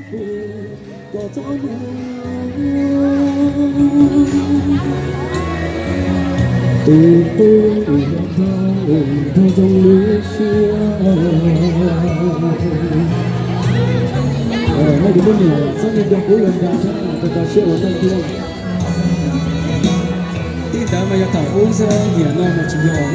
Tus qub uas nrog zoo lub siab. Ua nej tus poj niam txhob nco qub los nrog rau tau siab ua neej thiab. Tib ntawd mas yog thaum ub xwb, tiam no mas tsis yog.